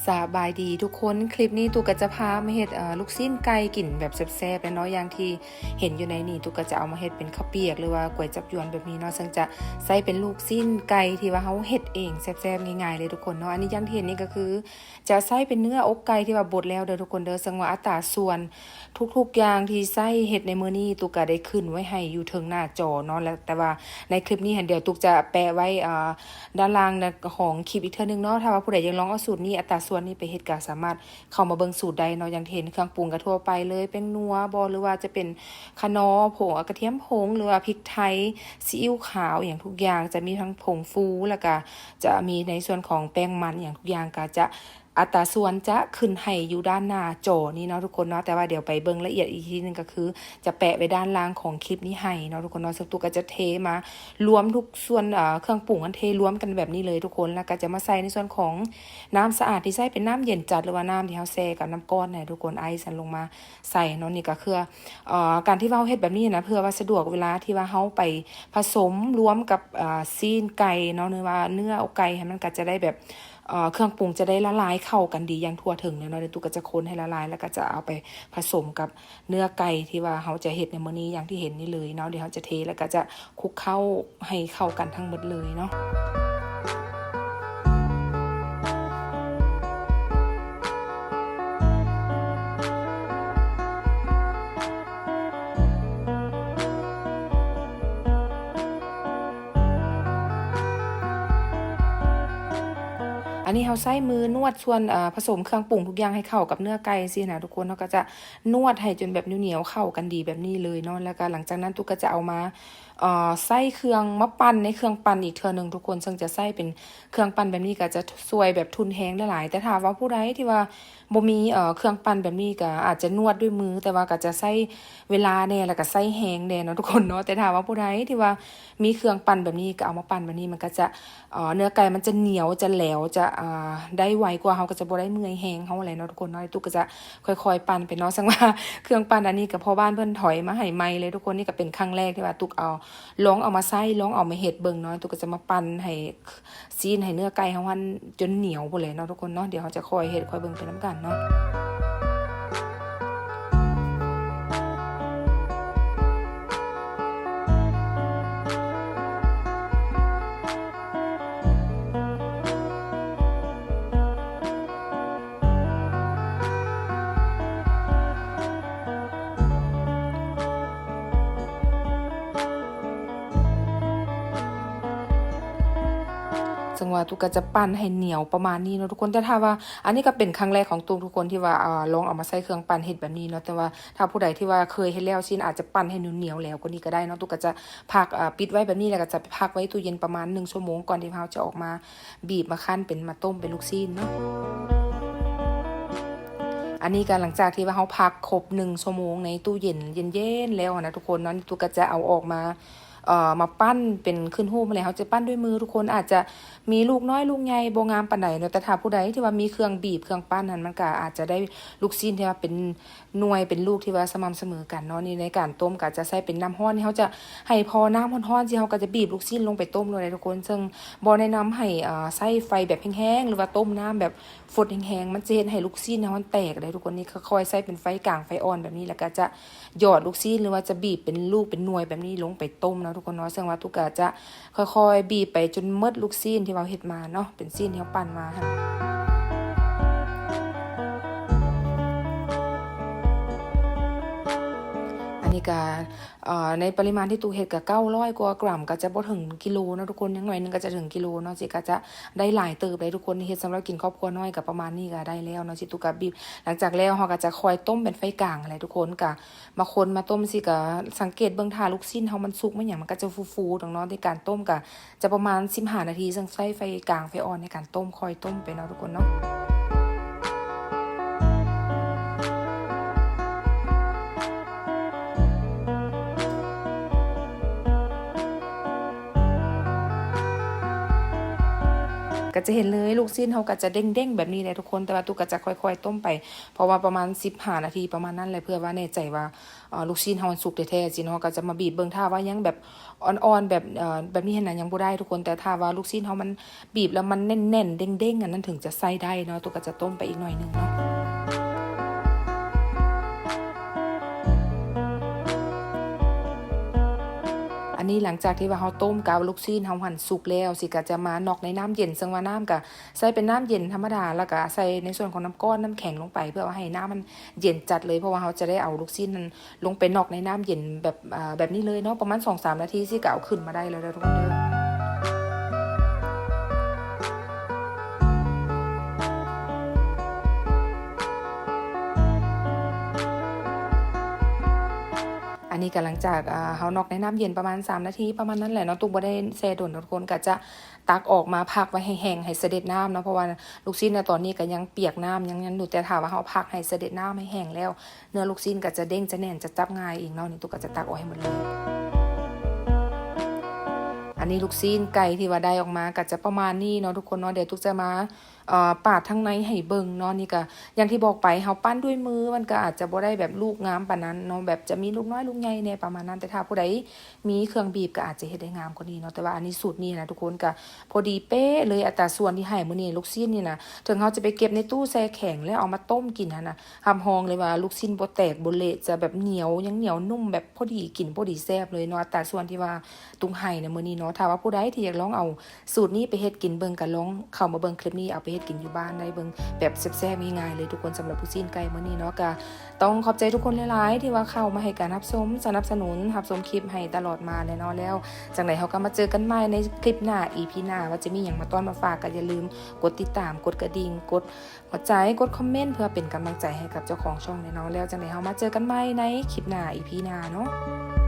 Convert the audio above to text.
ສະບາຍດີທຸກຄົນ, ຄລິບນີ້ຕຸກກະຈະພາມາເຮັດ ເອີ ລູກຊີ້ນໄກ່ກິນແບບແຊບໆແຫຼະເນາະ. ຢ່າງທີ່ເຫັນຢູ່ໃນນີ້ ຕຸກກະຈະເອົາມາເຮັດເປັນເຂົ້າປຽກ ຫຼືວ່າກວຍຈັບຢວນແບບນີ້ເນາະ, ເຊິ່ງຈະໃຊ້ເປັນລູກຊີ້ນໄກ່ທີ່ວ່າເຮົາເຮັດເອງ ແຊບໆງ່າຍໆເລີຍທຸກຄົນເນາະ. ອັນນີ້ຢ່າງທີ່ເຫັນນີ້ກໍຄືຈະໃຊ້ເປັນເນື້ອອົກໄກ່ທີ່ວ່າບົດແລ້ວເດີທຸກຄົນເດີ, ເຊິ່ງວ່າອັດຕາສ່ວນ ທຸກໆຢ່າງທີ່ໃຊ້ເຮັດໃນມື້ນີ້ ຕຸກກະໄດ້ຂຶ້ນໄວ້ໃຫ້ຢູ່ເທິງໜ້າຈໍເນາະ ແລະ ແຕ່ວ່າໃນຄລິບນີ້ຫັ້ນ ດຽວຕຸກຈະແປະໄວ້ ເອີ ດ້ານລ່າງຂອງຄລິບອີກເທື່ອໜຶ່ງເນາະ. ຖ້າວ່າຜູ້ໃດຢາກລອງເອົາສູດນີ້ ອັດຕາສ່ວນນີ້ໄປເຮັດ ກະສາມາດເຂົ້າມາເບິ່ງສູດໄດ້ເນາະ. ຢ່າງທີ່ເຫັນ ເຄື່ອງປຸງກະທົ່ວໄປເລີຍ, ແປ້ງນົວບໍ ຫຼືວ່າຈະເປັນຂະໜໍຜົງ ອາ ກະທຽມຜົງ ຫຼືວ່າພິກໄທ ຊີອິ້ວຂາວ ອີ່ຫຍັງທຸກຢ່າງ, ຈະມີທັງຜົງຟູ ແລ້ວກະຈະມີໃນສ່ວນຂອງແປ້ງມັນ ອີ່ຫຍັງທຸກຢ່າງ ກະຈະ ອັດຕາສ່ວນຈະຂຶ້ນໃຫ້ຢູ່ດ້ານໜ້າຈໍນີ້ເນາະທຸກຄົນເນາະ. ແຕ່ວ່າດຽວໄປເບິ່ງລະອຽດອີກທີໜຶ່ງ ກໍຄືຈະແປະໄວ້ດ້ານລ່າງຂອງຄລິບນີ້ໃຫ້ເນາະທຸກຄົນເນາະ. ເຊິ່ງຕຸກກະຈະເທມາລວມທຸກສ່ວນ ເອີ ເຄື່ອງປຸງຫັ້ນ ເທລວມກັນແບບນີ້ເລີຍທຸກຄົນ, ແລ້ວກໍຈະມາໃສ່ໃນສ່ວນຂອງນ້ຳສະອາດທີ່ໃຊ້ເປັນນ້ຳເຢັນຈັດ ຫຼືວ່ານ້ຳທີ່ເຮົາແຊ່ກັບນ້ຳກ້ອນນະທຸກຄົນ, ໄອຊັ້ນລົງມາໃສ່ເນາະ. ນີ້ກໍຄື ເອີ ການທີ່ວ່າເຮົາເຮັດແບບນີ້ນະ ເພື່ອວ່າສະດວກເວລາທີ່ວ່າເຮົາໄປຜະສົມລວມກັບ ເອີ ຊີ້ນໄກ່ເນາະ ຫຼືວ່າເນື້ອອົກໄກ່ ໃຫ້ມັນກໍຈະໄດ້ແບບ ເອີ ເຄື່ອງປຸງຈະໄດ້ລະລາຍເຂົ້າກັນດີຢ່າງທົ່ວເຖິງເນາະ. ດຽວຕຸກກະຈະຄົນໃຫ້ລະລາຍ ແລ້ວກໍຈະເອົາໄປຜະສົມກັບເນື້ອໄກ່ທີ່ວ່າເຮົາຈະເຮັດໃນມື້ນີ້ ຢ່າງທີ່ເຫັນນີ້ເລີຍເນາະ. ດຽວເຮົາຈະເທ ແລ້ວກໍຈະ ຄຸກເຄົ້າໃຫ້ເຂົ້າກັນທັງໝົດເລີຍເນາະ. ອັນນີ້ເຮົາໃຊ້ມືນວດສ່ວນ ເອີ ຜະສົມເຄື່ອງປຸງທຸກຢ່າງໃຫ້ເຂົ້າກັບເນື້ອໄກ່ຊີ້ນະທຸກຄົນ, ເຮົາກໍຈະນວດໃຫ້ຈົນແບບໜຽວໆເຂົ້າກັນດີແບບນີ້ເລີຍເນາະ. ແລ້ວກໍຫຼັງຈາກນັ້ນ ຕຸກກະຈະເອົາມາ ເອີ ໃສ່ເຄື່ອງມາປັ່ນໃນເຄື່ອງປັ່ນອີກເທື່ອໜຶ່ງທຸກຄົນ, ເຊິ່ງຈະໃຊ້ເປັນເຄື່ອງປັ່ນແບບນີ້ກໍຈະຊ່ວຍແບບທຸນແຮງໄດ້ຫຼາຍ. ແຕ່ຖ້າວ່າຜູ້ໃດທີ່ວ່າບໍ່ມີ ເອີ ເຄື່ອງປັ່ນແບບນີ້ ກໍອາດຈະນວດດ້ວຍມື, ແຕ່ວ່າກໍຈະໃຊ້ເວລາແດ່ ແລ້ວກໍໃຊ້ແຮງແດ່ເນາະທຸກຄົນເນາະ. ແຕ່ຖ້າວ່າຜູ້ໃດທີ່ວ່າມີເຄື່ອງປັ່ນແບບນີ້ ກໍເອົາມາປັ່ນແບບນີ້ ມັນກໍຈະ ເອີ ເນື້ອໄກ່ມັນຈະໜຽວ ຈະແຫຼວ ຈະ ເອີ ໄດ້ໄວກວ່າ, ເຮົາກໍຈະບໍ່ໄດ້ເມື່ອຍແຮງເຮົາຫັ້ນແຫຼະເນາະທຸກຄົນເນາະ. ຕຸກກະຈະຄ່ອຍໆປັ່ນໄປເນາະ, ເຊິ່ງວ່າເຄື່ອງປັ່ນອັນນີ້ກໍພໍ່ບ້ານເພິ່ນຖອຍມາໃຫ້ໃໝ່ເລີຍທຸກຄົນ. ນີ້ກໍເປັນຄັ້ງແລກທີ່ວ່າຕຸກເອົາ ລອງເອົາມາໃຊ້ ລອງເອົາມາເຮັດເບິ່ງເນາະ. ຕຸກກະຈະມາປັ່ນໃຫ້ຊີ້ນ ໃຫ້ເນື້ອໄກ່ເຮົາຫັ້ນຈົນໜຽວພຸ້ນແຫຼະເນາະທຸກຄົນເນາະ. ດຽວເຮົາຈະຄ່ອຍເຮັດ ຄ່ອຍເບິ່ງໄປນຳກັນເນາະ. ເຊິ່ງວ່າຕຸກກະຈະປັ່ນໃຫ້ໜຽວປະມານນີ້ເນາະທຸກຄົນ. ແຕ່ຖ້າວ່າ ອັນນີ້ກໍເປັນຄັ້ງແລກຂອງຕຸກທຸກຄົນທີ່ວ່າ ເອີ ລອງເອົາມາໃຊ້ເຄື່ອງປັ່ນເຮັດແບບນີ້ເນາະ. ແຕ່ວ່າຖ້າຜູ້ໃດທີ່ວ່າເຄີຍເຮັດແລ້ວ ຊີ້ນອາດຈະປັ່ນໃຫ້ໜຽວໆແຫຼວກວ່ານີ້ກໍໄດ້ເນາະ. ຕຸກກະຈະພັກ ເອີ ປິດໄວ້ແບບນີ້ ແລ້ວກໍຈະໄປພັກໄວ້ຕູ້ເຢັນປະມານໜຶ່ງຊົ່ວໂມງ ກ່ອນທີ່ເຮົາຈະອອກມາ ບີບມາຄັ້ນເປັນ ມາຕົ້ມເປັນລູກຊີ້ນເນາະ. ອັນນີ້ກໍຫຼັງຈາກທີ່ວ່າເຮົາພັກຄົບໜຶ່ງຊົ່ວໂມງໃນຕູ້ເຢັນເຢັນໆແລ້ວນະທຸກຄົນເນາະ, ຕຸກກະຈະເອົາອອກມາ ເອີ ມາປັ້ນເປັນຂຶ້ນຮູບຫັ້ນແຫຼະ. ເຮົາຈະປັ້ນດ້ວຍມືທຸກຄົນ, ອາດຈະມີລູກນ້ອຍລູກໃຫຍ່ບໍ່ງາມປານໃດເນາະ, ແຕ່ຖ້າຜູ້ໃດທີ່ວ່າມີເຄື່ອງບີບເຄື່ອງປັ້ນຫັ້ນ ມັນກໍອາດຈະໄດ້ລູກຊີ້ນທີ່ວ່າເປັນ ໜ່ວຍເປັນລູກທີ່ວ່າສະໝ່ຳສະເໝີກັນເນາະ. ນີ້ໃນການຕົ້ມກໍຈະໃຊ້ເປັນນ້ຳຮ້ອນ, ນີ້ເຮົາຈະໃຫ້ພໍນ້ຳຮ້ອນໆ ຊິເຮົາກໍຈະບີບລູກຊີ້ນລົງໄປຕົ້ມໂລດເດ້ທຸກຄົນ. ເຊິ່ງບໍ່ແນະນຳໃຫ້ ເອີ ໃຊ້ໄຟແບບແຮງໆ ຫຼືວ່າຕົ້ມນ້ຳແບບຟົດແຮງໆ, ມັນຈະເຮັດໃຫ້ລູກຊີ້ນເຮົາມັນແຕກເດ້ທຸກຄົນ. ນີ້ຄ່ອຍໆໃຊ້ເປັນໄຟກາງໄຟອ່ອນແບບນີ້ ແລ້ວກໍຈະຫຍອດລູກຊີ້ນ ຫຼືວ່າຈະບີບເປັນລູກເປັນໜ່ວຍແບບນີ້ລົງໄປຕົ້ມເນາະທຸກຄົນເນາະ. ເຊິ່ງວ່າຕຸກກະຈະ ຄ່ອຍໆບີບໄປຈົນໝົດລູກຊີ້ນທີ່ເຮົາເຮັດມາເນາະ, ເປັນຊີ້ນທີ່ເຮົາປັ້ນມາຫັ້ນ. ອັນນີ້ກະ ເອີ ໃນປະລິມານທີ່ຕຸກເຮັດກະເກົ້າຮ້ອຍກວ່າກຣາມ, ກະຈະບໍ່ເຖິງກິໂລເນາະທຸກຄົນ, ຢ່າງໜ້ອຍໜຶ່ງກະຈະເຖິງກິໂລເນາະ. ຊິກະຈະໄດ້ຫຼາຍເຕີບເລີຍທຸກຄົນ, ເຮັດສຳລັບກິນຄອບຄົວນ້ອຍກະປະມານນີ້ກະໄດ້ແລ້ວເນາະ. ຊິຕຸກກະບີບ, ຫຼັງຈາກແລ້ວເຮົາກະຈະຄ່ອຍຕົ້ມເປັນໄຟກາງແຫຼະທຸກຄົນ, ກະ ມາຄົນມາຕົ້ມຊີ້ກະສັງເກດເບິ່ງ ຖ້າລູກຊີ້ນເຮົາມັນສຸກມັນຫຍັງ ມັນກະຈະຟູໆດອກເນາະ. ໃນການຕົ້ມກະຈະປະມານສິບຫ້ານາທີ, ເຊິ່ງໃຊ້ໄຟກາງໄຟອ່ອນໃນການຕົ້ມ, ຄ່ອຍຕົ້ມໄປເນາະທຸກຄົນເນາະ. ກ ກໍຈະເຫັນເລີຍ ລູກຊີ້ນເຮົາກໍຈະເດ້ງໆແບບນີ້ແຫຼະທຸກຄົນ, ແຕ່ວ່າຕຸກກໍຈະຄ່ອຍໆຕົ້ມໄປ ເພາະວ່າປະມານສິບຫ້ານາທີປະມານນັ້ນແຫຼະ ເພື່ອວ່າແນ່ໃຈວ່າ ເອີ ລູກຊີ້ນເຮົາມັນສຸກແທ້ໆ ຊີ້ນເຮົາກໍຈະມາບີບເບິ່ງ ຖ້າວ່າຍັງແບບອ່ອນໆ ແບບ ເອີ ແບບນີ້ຫັ້ນນະ ຍັງບໍ່ໄດ້ທຸກຄົນ, ແຕ່ຖ້າວ່າລູກຊີ້ນເຮົາມັນບີບແລ້ວມັນແໜ້ນໆ ເດ້ງໆ ອັນນັ້ນເຖິງຈະໃຊ້ໄດ້ເນາະ. ຕຸກກໍຈະຕົ້ມໄປອີກໜ້ອຍໜຶ່ງເນາະ. ອັນນີ້ຫຼັງຈາກທີ່ວ່າເຮົາຕົ້ມກັບລູກຊີ້ນເຮົາຫັ້ນສຸກແລ້ວ ຊິກໍຈະມານັອກໃນນ້ຳເຢັນ, ເຊິ່ງວ່ານ້ຳກໍໃສ່ເປັນນ້ຳເຢັນທຳມະດາ ແລ້ວກໍໃສ່ໃນສ່ວນຂອງນ້ຳກ້ອນ ນ້ຳແຂງລົງໄປ ເພື່ອວ່າໃຫ້ນ້ຳມັນເຢັນຈັດເລີຍ, ເພາະວ່າເຮົາຈະໄດ້ເອົາລູກຊີ້ນນັ້ນ ລົງໄປນັອກໃນນ້ຳເຢັນແບບ ເອີ ແບບນີ້ເລີຍເນາະ, ປະມານສອງສາມນາທີ ຊິກໍເອົາຂຶ້ນມາໄດ້ແລ້ວເດີທຸກຄົນເດີ. ອັນນີ້ກໍຫຼັງຈາກ ເອີ ເຮົານັອກໃນນ້ຳເຢັນປະມານສາມນາທີປະມານນັ້ນແຫຼະເນາະ, ຕຸກບໍ່ໄດ້ແຊ່ດົນເນາະທຸກຄົນ, ກໍຈະ ຕັກອອກມາພັກໄວ້ໃຫ້ແຫ້ງ ໃຫ້ສະເດັດນ້ຳເນາະ, ເພາະວ່າລູກຊີ້ນນະຕອນນີ້ກໍຍັງປຽກນ້ຳ ຍັງ ຍັງຢູ່, ແຕ່ຖ້າວ່າເຮົາພັກໃຫ້ສະເດັດນ້ຳໃຫ້ແຫ້ງແລ້ວ ເນື້ອລູກຊີ້ນກໍຈະເດ້ງຈະແໜ້ນ ຈະຈັບງ່າຍເອງເນາະ. ນີ້ຕຸກກໍຈະຕັກອອກໃຫ້ໝົດເລີຍ. ອັນນີ້ລູກຊີ້ນໄກ່ທີ່ວ່າໄດ້ອອກມາກໍຈະປະມານນີ້ເນາະທຸກຄົນເນາະ. ດຽວຕຸກຈະມາ ເອີ ປາດທາງໃນໃຫ້ເບິ່ງເນາະ. ນີ້ກໍຢ່າງທີ່ບອກໄປ ເຮົາປັ້ນດ້ວຍມື ມັນກໍອາດຈະບໍ່ໄດ້ແບບລູກງາມປານນັ້ນເນາະ, ແບບຈະມີລູກນ້ອຍລູກໃຫຍ່ແດ່ປະມານນັ້ນ, ແຕ່ຖ້າຜູ້ໃດ ມີເຄື່ອງບີບກໍອາດຈະເຮັດໄດ້ງາມກວ່ານີ້ເນາະ, ແຕ່ວ່າອັນນີ້ສູດນີ້ນະທຸກຄົນ ກໍພໍດີເປະເລີຍ, ອັດຕາສ່ວນທີ່ໃຫ້ມື້ນີ້ ລູກຊີ້ນນີ້ນະ ເຖິງເຮົາຈະໄປເກັບໃນຕູ້ແຊ່ແຂງ ແລ້ວເອົາມາຕົ້ມກິນຫັ້ນນະ ຮັບຮອງເລີຍວ່າລູກຊີ້ນບໍ່ແຕກບໍ່ເລະ, ຈະແບບໜຽວ ຍັງໜຽວນຸ້ມ ແບບພໍດີກິນ ພໍດີແຊບເລີຍເນາະ, ອັດຕາສ່ວນທີ່ວ່າຕຸກໃຫ້ໃນມື້ນີ້ເນາະ. ຖ້າວ່າຜູ້ໃດທີ່ຢາກລອງເອົາ ສູດນີ້ໄປເຮັດກິນເບິ່ງ, ກໍລອງເຂົ້າມາເບິ່ງຄລິບນີ້ ເອົາໄປເຮັດກິນຢູ່ບ້ານໄດ້ເບິ່ງ ແບບແຊບໆ ງ່າຍໆ ເລີຍທຸກຄົນ. ສຳລັບລູກຊີ້ນໄກ່ມື້ນີ້ເນາະ ກໍຕ້ອງຂອບໃຈທຸກຄົນຫຼາຍໆ ທີ່ວ່າເຂົ້າມາໃຫ້ການຮັບຊົມ ສະໜັບສະໜູນ ຮັບຊົມຄລິບໃຫ້ຕະຫຼອດມາແຫຼະເນາະ. ແລ້ວຈັ່ງໃດເຮົາກໍມາເຈີກັນໃໝ່ໃນຄລິບໜ້າ ອີພີໜ້າ ວ່າຈະມີຫຍັງມາຕ້ອນມາຝາກ ກໍຢ່າລືມກົດຕິດຕາມ ກົດກະດິ່ງ ກົດຫົວໃຈ ກົດຄອມເມັນ ເພື່ອເປັນກຳລັງໃຈໃຫ້ກັບເຈົ້າຂອງຊ່ອງແຫຼະເນາະ. ແລ້ວຈັ່ງໃດເຮົາມາເຈີກັນໃໝ່ໃນຄລິບໜ້າ ອີພີໜ້າເນາະ.